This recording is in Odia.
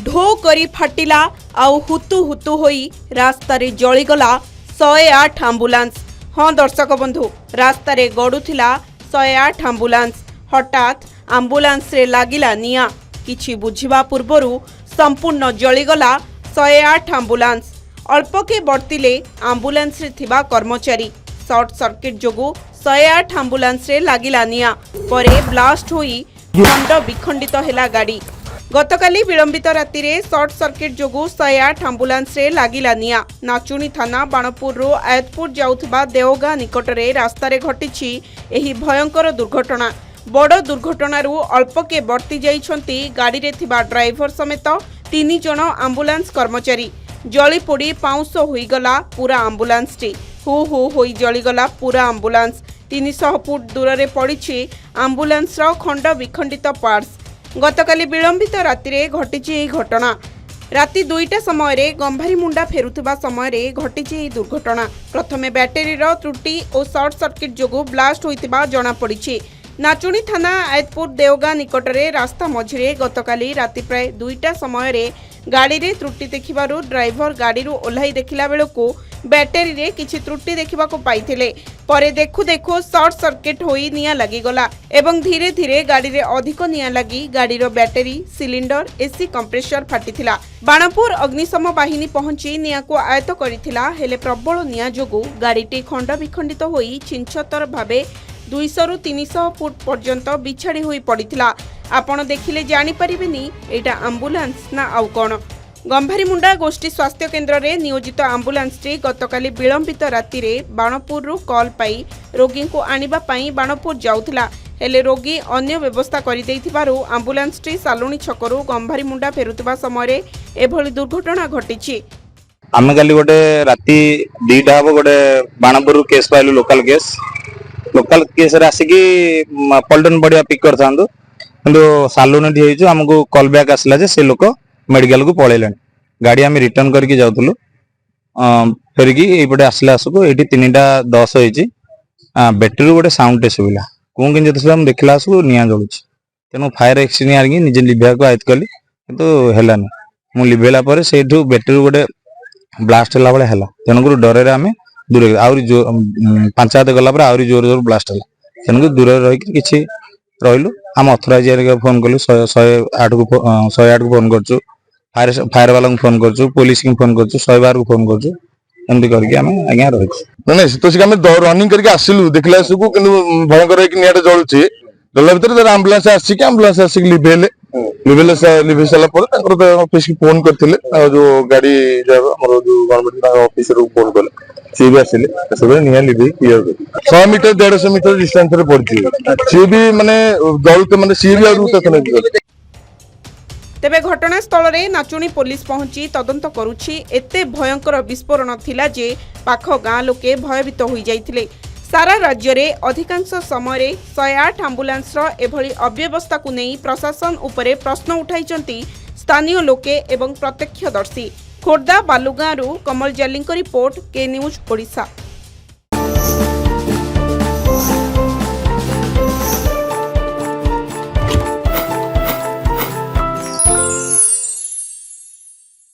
ଢୋ କରି ଫାଟିଲା ଆଉ ହୁତୁ ହୁତୁ ହୋଇ ରାସ୍ତାରେ ଜଳିଗଲା 108 ଆମ୍ବୁଲାନ୍ସ। ହଁ ଦର୍ଶକ ବନ୍ଧୁ, ରାସ୍ତାରେ ଗଡୁଥିଲା 108 ଆମ୍ବୁଲାନ୍ସ। ହଠାତ୍ ଆମ୍ବୁଲାନ୍ସରେ ଲାଗିଲା ନିଆଁ। କିଛି ବୁଝିବା ପୂର୍ବରୁ ସମ୍ପୂର୍ଣ୍ଣ ଜଳିଗଲା 108 ଆମ୍ବୁଲାନ୍ସ। ଅଳ୍ପକେ ବର୍ତ୍ତିଲେ ଆମ୍ବୁଲାନ୍ସରେ ଥିବା କର୍ମଚାରୀ। ସର୍ଟ ସର୍କିଟ୍ ଯୋଗୁଁ 108 ଆମ୍ବୁଲାନ୍ସରେ ଲାଗିଲା ନିଆଁ। ପରେ ବ୍ଲାଷ୍ଟ ହୋଇ ଖଣ୍ଡ ବିଖଣ୍ଡିତ ହେଲା ଗାଡ଼ି। ଗତକାଲି ବିଳମ୍ବିତ ରାତିରେ ସର୍ଟ ସର୍କିଟ୍ ଯୋଗୁଁ 108 ଆମ୍ବୁଲାନ୍ସରେ ଲାଗିଲା ନିଆଁ। ନାଚୁଣୀ ଥାନା ବାଣପୁରରୁ ଆୟତପୁର ଯାଉଥିବା ଦେଓଗାଁ ନିକଟରେ ରାସ୍ତାରେ ଘଟିଛି ଏହି ଭୟଙ୍କର ଦୁର୍ଘଟଣା। ବଡ଼ ଦୁର୍ଘଟଣାରୁ ଅଳ୍ପକେ ବର୍ତ୍ତି ଯାଇଛନ୍ତି ଗାଡ଼ିରେ ଥିବା ଡ୍ରାଇଭର ସମେତ ତିନି ଜଣ ଆମ୍ବୁଲାନ୍ସ କର୍ମଚାରୀ। ଜଳିପୋଡ଼ି ପାଉଁଶ ହୋଇଗଲା ପୁରା ଆମ୍ବୁଲାନ୍ସଟି। ହୁ ହୁ ହୋଇ ଜଳିଗଲା ପୁରା ଆମ୍ବୁଲାନ୍ସ। 300 ଫୁଟ ଦୂରରେ ପଡ଼ିଛି ଆମ୍ବୁଲାନ୍ସର ଖଣ୍ଡ ବିଖଣ୍ଡିତ ପାର୍ଟସ। ଗତକାଲି ବିଳମ୍ବିତ ରାତିରେ ଘଟିଛି ଏହି ଘଟଣା। ରାତି 2ଟା ସମୟରେ ଗମ୍ଭାରୀମୁଣ୍ଡା ଫେରୁଥିବା ସମୟରେ ଘଟିଛି ଏହି ଦୁର୍ଘଟଣା। ପ୍ରଥମେ ବ୍ୟାଟେରୀର ତ୍ରୁଟି ଓ ସର୍ଟ ସର୍କିଟ୍ ଯୋଗୁଁ ବ୍ଲାଷ୍ଟ ହୋଇଥିବା ଜଣାପଡ଼ିଛି। ନାଚୁଣୀ ଥାନା ଆୟତପୁର ଦେଓଗାଁ ନିକଟରେ ରାସ୍ତା ମଝିରେ ଗତକାଲି ରାତି ପ୍ରାୟ 2ଟା ସମୟରେ ଗାଡ଼ିରେ ତ୍ରୁଟି ଦେଖିବାରୁ ଡ୍ରାଇଭର ଗାଡ଼ିରୁ ଓହ୍ଲାଇ ଦେଖିଲା ବେଳକୁ ବ୍ୟାଟେରୀରେ କିଛି ତ୍ରୁଟି ଦେଖିବାକୁ ପାଇଥିଲେ। ପରେ ଦେଖୁ ଦେଖୁ ସର୍ଟ ସର୍କିଟ୍ ହୋଇ ନିଆଁ ଲାଗିଗଲା ଏବଂ ଧୀରେ ଧୀରେ ଗାଡ଼ିରେ ଅଧିକ ନିଆଁ ଲାଗି ଗାଡ଼ିର ବ୍ୟାଟେରୀ, ସିଲିଣ୍ଡର, ଏସି କମ୍ପ୍ରେସର ଫାଟିଥିଲା। ବାଣପୁର ଅଗ୍ନିଶମ ବାହିନୀ ପହଞ୍ଚି ନିଆଁକୁ ଆୟତ୍ତ କରିଥିଲା। ହେଲେ ପ୍ରବଳ ନିଆଁ ଯୋଗୁଁ ଗାଡ଼ିଟି ଖଣ୍ଡ ବିଖଣ୍ଡିତ ହୋଇ ଛିନଛତର ଭାବେ 200ରୁ 300 ଫୁଟ ପର୍ଯ୍ୟନ୍ତ ବିଛାଡ଼ି ହୋଇ ପଡ଼ିଥିଲା। ଆପଣ ଦେଖିଲେ ଜାଣିପାରିବେନି ଏଇଟା ଆମ୍ବୁଲାନ୍ସ ନା ଆଉ କ'ଣ। ଗମ୍ଭାରୀମୁଣ୍ଡା ଗୋଷ୍ଠୀ ସ୍ୱାସ୍ଥ୍ୟ କେନ୍ଦ୍ରରେ ନିୟୋଜିତ ଆମ୍ବୁଲାନ୍ସଟି ଗତକାଲି ବିଳମ୍ବିତ ରାତିରେ ବାଣପୁରରୁ କଲ୍ ପାଇ ରୋଗୀଙ୍କୁ ଆଣିବା ପାଇଁ ବାଣପୁର ଯାଉଥିଲା। ହେଲେ ରୋଗୀ ଅନ୍ୟ ବ୍ୟବସ୍ଥା କରିଦେଇଥିବାରୁ ଆମ୍ବୁଲାନ୍ସଟି ସାଲୁଣି ଛକରୁ ଗମ୍ଭାରୀମୁଣ୍ଡା ଫେରୁଥିବା ସମୟରେ ଏଭଳି ଦୁର୍ଘଟଣା ଘଟିଛି। ଆମେ କାଲି ଗୋଟେ ରାତି 2ଟା ହବ ଗୋଟେ ବାଣପୁରରୁ କେସ୍ ପାଇଲୁ, ଲୋକାଲ କେସ୍। ଲୋକାଲ କେସରେ ଆସିକି ପଲଟନ ପଡିଆ ପିକ୍ କରିଥାନ୍ତୁ, କିନ୍ତୁ ସାଲୁନିଠି ହେଇଛୁ, ଆମକୁ କଲ୍ ବ୍ୟାକ୍ ଆସିଲା ଯେ ସେ ଲୋକ ମେଡିକାଲକୁ ପଳେଇଲେଣି। ଗାଡି ଆମେ ରିଟର୍ନ କରିକି ଯାଉଥିଲୁ। ଫେରିକି ଏଇପଟେ ଆସିଲା ଆସକୁ ଏଇଠି 3ଟା 10 ହେଇଛି। ବ୍ୟାଟେରୀରୁ ଗୋଟେ ସାଉଣ୍ଡ ଟେ ଶୁଭିଲା, କୁଁ କିନ୍ତୁ ଯେତେ ଶୁଭିଲା, ମୁଁ ଦେଖିଲା ଆସକୁ ନିଆଁ ଜଳୁଛି। ତେଣୁ ଫାୟାର ଏକ୍ସିନ୍ ଆଣିକି ନିଜେ ଲିଭେଇବାକୁ ଆୟତ୍ତ କଲି, କିନ୍ତୁ ହେଲାନି। ମୁଁ ଲିଭେଇଲା ପରେ ସେଇଠୁ ବ୍ୟାଟେରୀରୁ ଗୋଟେ ବ୍ଲାଷ୍ଟ ହେଲା ଭଳିଆ ହେଲା। ତେଣୁକରି ଡରରେ ଆମେ ଦୂରରେ ଆହୁରି 5 ହାତ ଗଲା ପରେ ଆହୁରି ଜୋର ଜୋର ବ୍ଲାଷ୍ଟ ହେଲା। ତେଣୁକରି ଦୂରରେ ରହିକି କିଛି ରହିଲୁ। ଆମ ଅଥରାଇଜ ଫୋନ କଲୁ, 108କୁ, 108କୁ ଫୋନ କରୁଛୁ, ଫାୟାର ଫାୟାର ବାଲାଙ୍କୁ ଫୋନ କରୁଛୁ, ପୋଲିସକୁ ଫୋନ କରୁଛୁ, 112କୁ ଫୋନ କରୁଛୁ। ଏମିତି କରିକି ଆମେ ଆଜ୍ଞା ରହିଛୁ। ନାଇଁ, ସେତେବେଳେ ଆମେ ରନିଂ କରିକି ଆସିଲୁ। ଦେଖିଲା ବେଳକୁ କିନ୍ତୁ ଭୟଙ୍କର ହେଇକି ନିଆଁଟା ଜଳୁଛି। ଜଳିଲା ଭିତରେ ତାର ଆମ୍ବୁଲାନ୍ସ ଆସିକି ଲିଭେଇଲେ। ଲିଭେଇ ସାରିଲା ପରେ ତାଙ୍କର ଅଫିସ କି ଫୋନ କରିଥିଲେ। ଆଉ ଯୋଉ ଗାଡି ଡ୍ରାଇଭର ଆମର, ଯୋଉ ଗଭର୍ଣ୍ଣମେଣ୍ଟ, ତାଙ୍କ ଅଫିସରକୁ ଫୋନ କଲେ, ସିଏ ବି ଆସିଲେ। ସେବେଳେ ନିଆଁ ଲିଭେଇ କ୍ଲିୟର କଲେ। 100 ମିଟର, 150 ମିଟର ଡିଷ୍ଟାନ୍ସ ରେ ପଡିଛି। ସିଏ ବି ମାନେ ଜଳୁତେ, ମାନେ ସିଏ ବି ଆହୁରି ଉତ୍ତେଜନା ହେଇଗଲେ। ତେବେ ଘଟଣାସ୍ଥଳରେ ନାଚୁଣୀ ପୋଲିସ ପହଞ୍ଚି ତଦନ୍ତ କରୁଛି। ଏତେ ଭୟଙ୍କର ବିସ୍ଫୋରଣ ଥିଲା ଯେ ପାଖ ଗାଁ ଲୋକେ ଭୟଭୀତ ହୋଇଯାଇଥିଲେ। ସାରା ରାଜ୍ୟରେ ଅଧିକାଂଶ ସମୟରେ 108 ଆମ୍ବୁଲାନ୍ସର ଏଭଳି ଅବ୍ୟବସ୍ଥାକୁ ନେଇ ପ୍ରଶାସନ ଉପରେ ପ୍ରଶ୍ନ ଉଠାଇଛନ୍ତି ସ୍ଥାନୀୟ ଲୋକେ ଏବଂ ପ୍ରତ୍ୟକ୍ଷଦର୍ଶୀ। ଖୋର୍ଦ୍ଧା ବାଲୁଗାଁରୁ କମଲ ଜାଲିଙ୍କ ରିପୋର୍ଟ, କେ ନ୍ୟୁଜ୍ ଓଡ଼ିଶା।